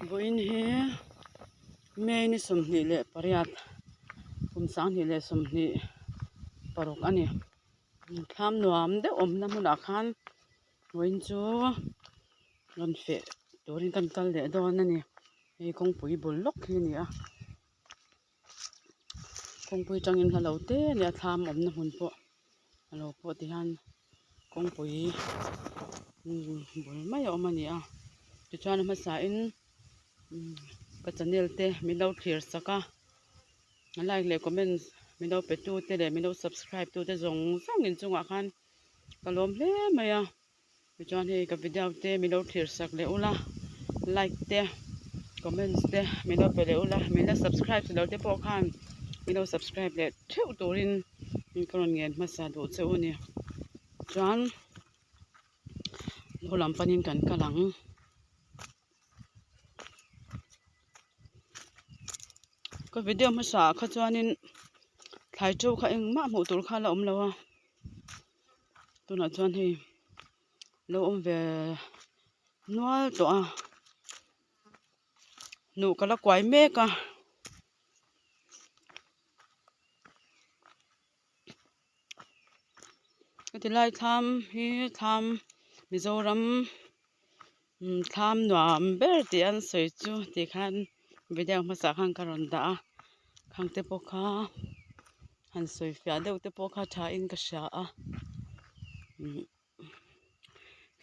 Vawiin hi May ni 28 kum 2026 a ni. Thlam nuam deuh awmna hmunah khan vawiin chu rawn feh turin kan kal leh dawn a ni. Hei kawngpui bul lawk hi a ni a. Kawngpui atangin hla lo te a nia thlam awmna hmun pawh a lo pawh ti hian kawngpui bul mai a awm a ni a tichuan a hmasain ka channel te min lo thlir sak a like leh comment min lo pe tu te leh min lo subscribe tu te zawng zawng inchungah khan ka lawm hle mai a. Tichuan hei ka video te min lo thlir sak leh ula like te comments te min lo pe leh ula min la subscribe lo te pawh khan min lo subscribe leh theuh turin ka rawn ngen hmasa duh che u a ni chuan khaw lam panin kan kal ang. Ka video hmasa ah kha chuanin thlai to kha engmah hmuh tur kha a la awm lo a. Tunah chuan hei lo awm ve nual tawh a hnuh ka la kuai mek a. Heti lai thlam hi thlam Mizoram thlam nuam ber tih an sawi chu tih khan video hmasa khan ka rawn dah a khang te pawh kha han sawi fiah deuh te pawh kha tha in ka hria a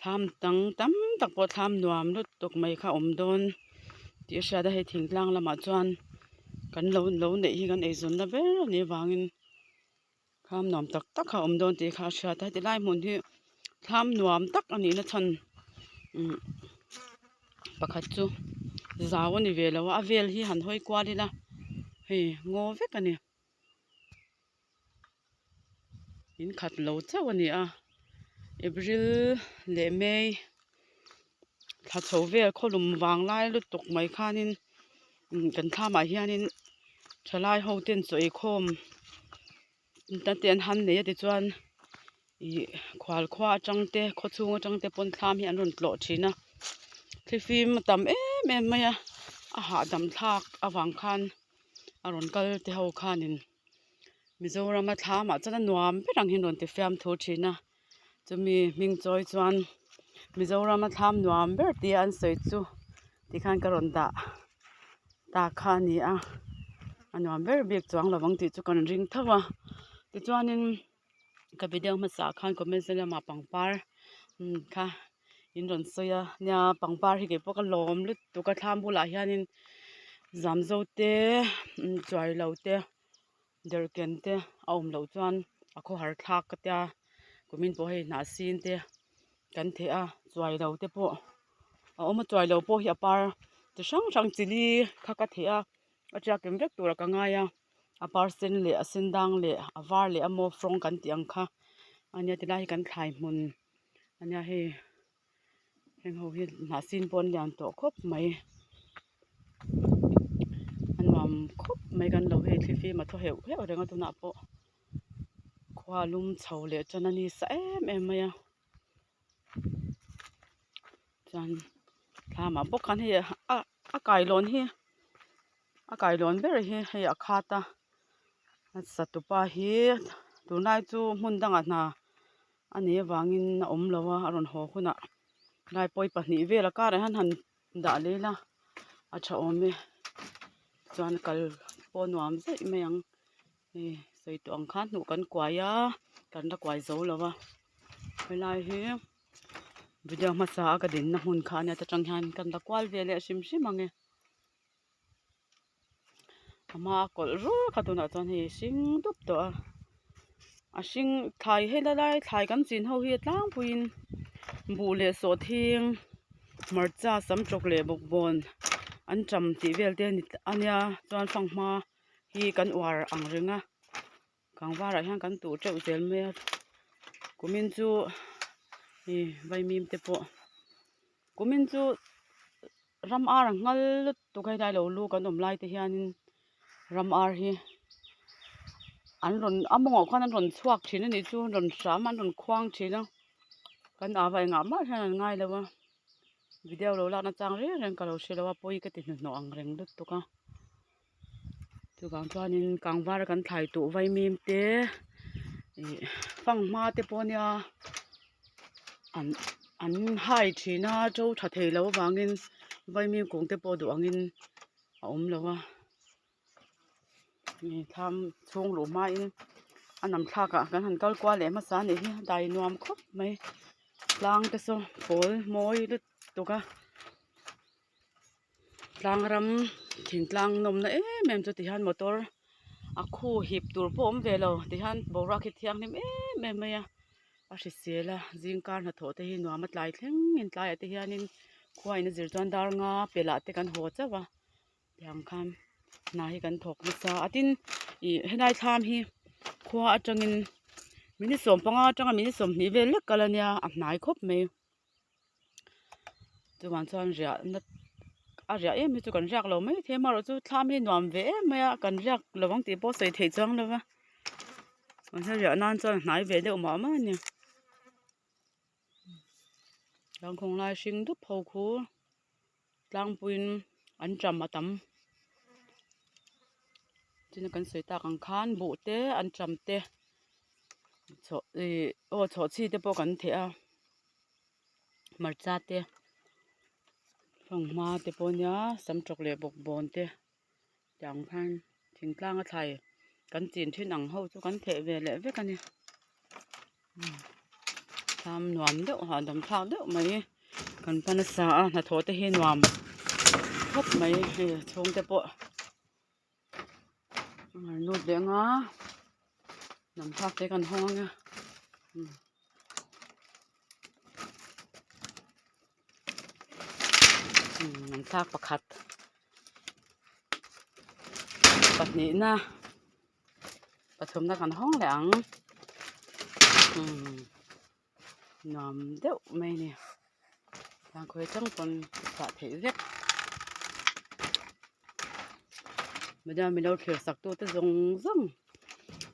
thlam dang tam tak pawh thlam nuam lutuk mai kha a awm dawn tih a hriat a hei thingtlang lamah chuan kan lo lo neih hi kan eizawnna ber a nih avangin thlam nuam tak tak kha a awm dawn tih kha a hriat a heti lai hmun hi thlam nuam tak a nihna chhan umm pakhat chu zau a ni ve lo a a vel hi han hawi kual ila hei ngaw vek a ni. In khat lo chauh a ni a April leh May thla chho vel khawlum vang lai lutuk mai khanin kan thlamah hianin thalai ho ten chaw eikhawm te an han nei a tichuan ih khual khua atang te khaw chhung atang te pawn thlam hi an rawn tlawh thin a thlifim a tam em em mai a a hahdam thlak avang khan a rawn kal te ho khanin Mizorama thlamah chuan a nuam ber ang hi an rawn ti fiam thu thin a chumi hming chawi chuan Mizorama thlam nuam ber tia an sawi chu tikhan ka rawn dah ta kha a ni a a nuam ber bik chuang lo ang tih chu kan ring tho a tichuanin ka video hmasa ah khan comment lamah pangpar kha in rawn sawi a nia pangpar hi keipawh ka lawm lutuk a thlam bulah hianin zamzo te chuai lo te derhken te a awm loh chuan a khawhar thlak ka tia kumin pawh hei hnah sin te kan theh a chuai lo te pawh a awm a chuai lo pawh hi a par chi hrang hrang chili kha ka theh a a tiak em vek turah ka ngai a a par sen leh a sen dang leh a var leh a maw rawng kan tih ang kha ania tilai hi kan thlai hmun ania hei heng ho hi hnah sin pawh an lian tawh khawp mai a nuam khawp mai kan lo hei thlifim a thaw heuh heuh reng a tunah pawh khua a lum chho leh tan a ni sa em em mai a chuan thlamah bawk khan hei a a kailawn hi a kailawn ber hi hei a khat a a satupa hi tunlai chu hmun dangah hna a nih avangin a awm lo a a rawn haw hunah lai pawi pahnih vel a karah hian han dah leh ila a tha awm e chuan kal pawh nuam zaih mai ang hei sawi tawh ang khan hnuh kan kuai a kan la kuai zo lo a helai hi video hmasa a ka dinna hmun kha ania ta tang hian kan la kual ve leh hrim hrim ang e. A hma a kawlh rur kha tunah chuan hei hring dup tawh a a hring thlai hei la lai thlai kan chin ho hi a tlangpuiin buh leh sawhthing hmarcha sam tawk leh bawkbawn an tam tih vel te a nia chuan fanghma hi kan uar ang reng a kangvarah hian kan tuh teuh zel mai a kumin chu ih vaimim te pawh kumin chu. Ram ar a nghal lutuk a helai lo lu kan awm lai te hianin ram ar hi an rawn a mawngah khuan an rawn chhuak thin a nih chu an rawn hram a an rawn khuang thin a kan ava engah mah hian an ngai lo a. Video lo lakna chang reng reng ka lo hre lo a pawi ka ti hnuhnawh ang reng lutuk a. Chuvang chuanin kangvar kan thlai tuh vaimim te ih fanghma te pawh nia an an hai thin a to tha thei lo avangin vaimim kung te pawh duh angin a awm lo a ih thlam chhung luh hmain a nam thlakah kan han kal kual leh hmasa a nih hi a dai nuam khawp mai tlang te saw pawl mawi lutuk a. Tlang ram thingtlang nawmna em em chu tihian motor a khu hip tur pawh a awm ve lo tihian boruak hi thianghlim em em mai a a hrisel a zingkar hnathawh te hi nuam a tlai thleng in tlaiah te hianin khua in a zir chuan dar nga pelh ah te kan haw chauh a tiang khan hna hi kan thawk nasa a tin ih helai thlam hi khua atangin minute 15 atanga minute 20 vel lek kal ania a hnai khawp mai. Chuvang chuan riahna a riah em hi chu kan riak lo mai thei a amaherawhchu thlam hi nuam ve em mai a kan riak lo ang tih pawh sawi theih chuang lo va mahse riah nan chuan a hnai ve deuh mah mah a ni tlangkhawng lai hring dup ho khu tlangpuiin an ṭam a tam chuna kan sawi tak ang khan buh te an ṭam te chhaw ih aw chhawhchhi te pawh kan theh a hmarcha te fanghma te pawh nia samtawk leh bawkbawn te tiang khan thingtlang a thlai kan chin thin ang ho chu kan theh ve leh vek a ni thlam nuam deuh hahdam thlak deuh mai kan pan a sa a hnathawh te hi nuam khawp mai hei a chhung te pawh an lut leh ang a hnam thlak te kan hawng ang a hnam thlak pakhat pahnihna. Pathumna kan hawng leh ang umm nuam deuh mai a ni tlangkhawi atang pawn chhuah theih vek video min lo thlir sak tu te zawng zawng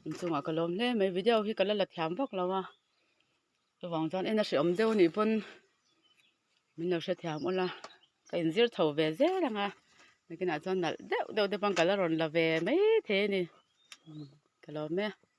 an chungah ka lawm hle mai video hi ka la la thiam vak lo a chuvang chuan en a hreawm deuh anih pawn min lo hrethiam ula ka inzir chho ve zel ang a nakinah chuan nalh deuh deuh te pawh ka la rawn la ve maithei a ni ka lawm e.